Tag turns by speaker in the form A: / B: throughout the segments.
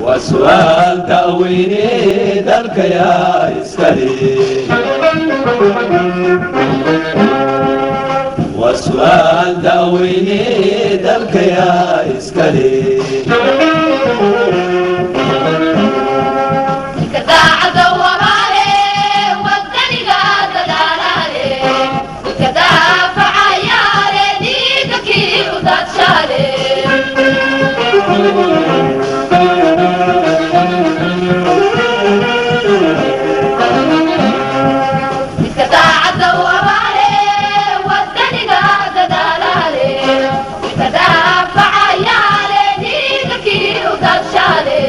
A: Waa su'aal da'weyne, dalka yaa iskale? Waa su'aal da'weyne, dalka yaa iskale?
B: Daacada wabaale, wadaniga dadaalaale, dadka daafacayaale, dhiiga kii u daadshaale. Midka daacada wabaale, wadaniga dadaalaale, midka daafacayaale, dhiiga kii u daadshaale.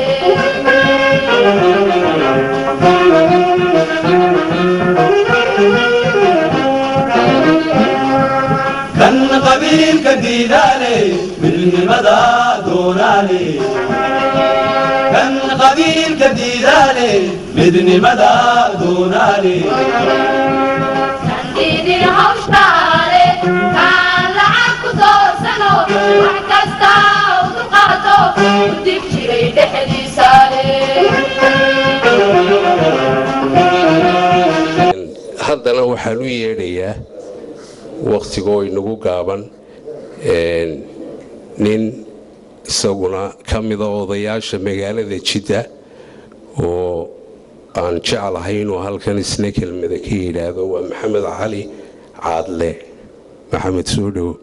A: Kan qabiilka diidaale, midnimada doonaale. Kan qabiilka diidaale, midnimada doonaale.
B: Diidin hawshtaale, kaan lacag ku doorsano, wax kasta u dulqaato, u dib jiray dhexdiisaale.
C: Haddana waxaan u yeedhayaa, wakhtigoo inagu gaaban, nin isaguna ka mida odayaasha magaalada Jidda oo aan jeclahay inuu halkan isna kelmada ka yidhaahdo. Waa Maxamed Cali Caadle. Maxamed, soo dhowo.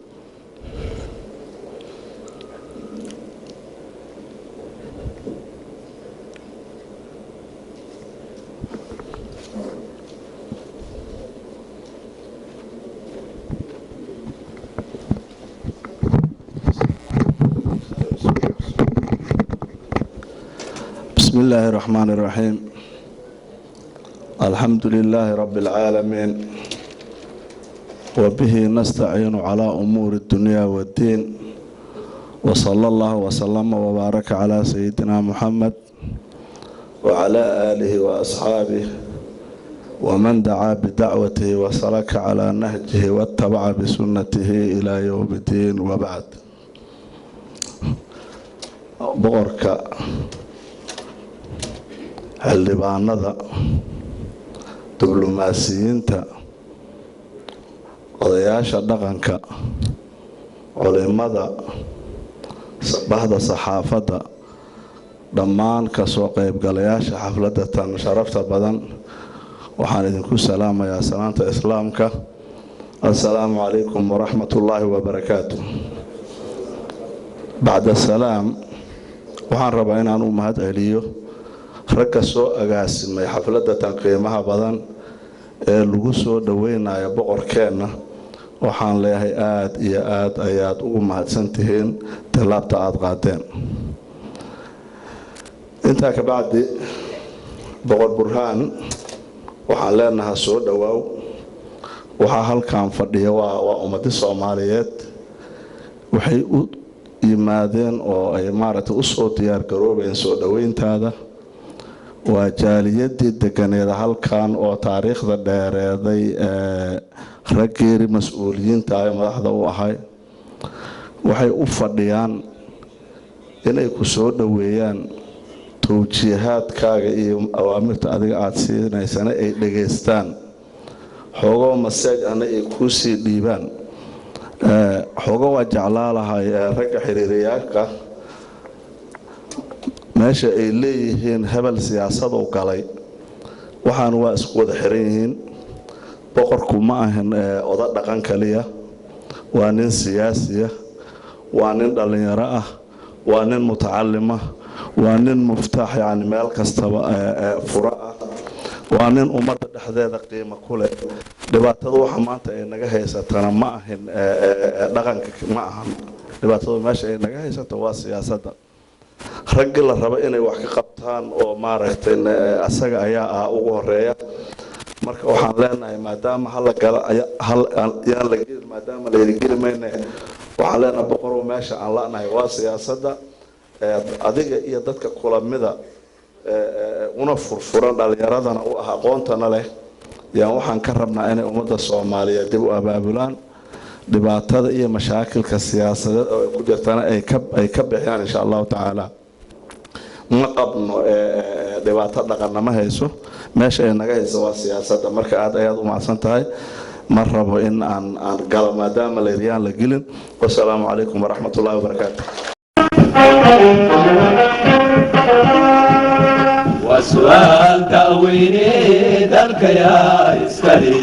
D: بسم الله الرحمن الرحيم، الحمد لله رب العالمين، وبه نستعين على أمور الدنيا والدين، وصلى الله وسلم وبارك على سيدنا محمد وعلى آله وأصحابه ومن دعا بدعوته وسلك على نهجه واتبع بسنته إلى يوم الدين، وبعد. Boqorka, xildhibaanada, diblomaasiyiinta, odayaasha dhaqanka, culimada, bahda saxaafadda, dhammaan kasoo qaybgalayaasha xafladda tan sharafta badan, waxaan idinku salaamayaa salaanta Islaamka: assalaamu calaykum waraxmat ullaahi wabarakaatu. Bacda salaam, waxaan rabaa inaan u mahad celiyo ragga soo agaasimay xafladda tan qiimaha badan ee lagu soo dhoweynayo boqorkeenna. Waxaan leeyahay, aada iyo aada ayaad ugu mahadsan tihiin tallaabta aada qaadeen. Intaa ka bacdi, Boqor Burhaan waxaan leenahaa, soo dhowaaw. Waxaa halkan fadhiya waa ummadi Soomaaliyeed. Waxay u yimaadeen oo ay maaragtay usoo diyaar garoobeen soo dhoweyntaada. Waa jaaliyadii deganeeda halkan oo taariikhda dheereeday, ee raggeeri mas-uuliyiinta ay madaxda u ahay. Waxay u fadhiyaan inay ku soo dhoweeyaan, towjiihaadkaaga iyo awaamirta adiga aada siinaysana ay dhegaystaan, xoogoo message ana ay kuu sii dhiibaan. Xoogo waa jeclaalahay ragga xiriiriyaanka meesha ay leeyihiin hebel siyaasadu galay. Waxaan waa isku wada xiran yihiin. Boqorku ma ahan oda dhaqan kaliya, waa nin siyaasiya, waa nin dhallinyaro ah, waa nin mutacalima, waa nin muftaax, yani meel kastaba furo ah, waa nin ummadda dhexdeeda qiimo ku leh. Dhibaatada waxa maanta ay naga haysatana ma ahin dhaqanka, ma ahan. Dhibaatada meesha ay naga haysato waa siyaasadda. Raggii la rabo inay wax ka qabtaan oo maaragtay asaga ayaa ah ugu horeeya. Marka waxaan leenahay, maadaama hala gala yaan la gelin, maadaama la yidhi geli mayne, waxaan leenahay, boqorow, meesha aan la'nahay waa siyaasadda. Adiga iyo dadka kulamida una furfuran, dhalinyaradana u ah, aqoontana leh, yaan waxaan ka rabnaa inay ummadda Soomaaliyeed dib u abaabulaan. Dhibaatada iyo mashaakilka siyaasadeed oo ay ku jirtana ay ka bixiyaan, insha Allahu tacaala. Ma qabno dhibaato dhaqanna ma hayso. Meesha ay naga hayso waa siyaasadda. Marka aad ayaad u mahadsan tahay. Ma rabo in aan galo maadaama layriyaan la gelin. Wasalaamu calaykum waraxmat ullahi wabarakaatu.
A: Waa su'aal da'weyne, dalka yaa iskale?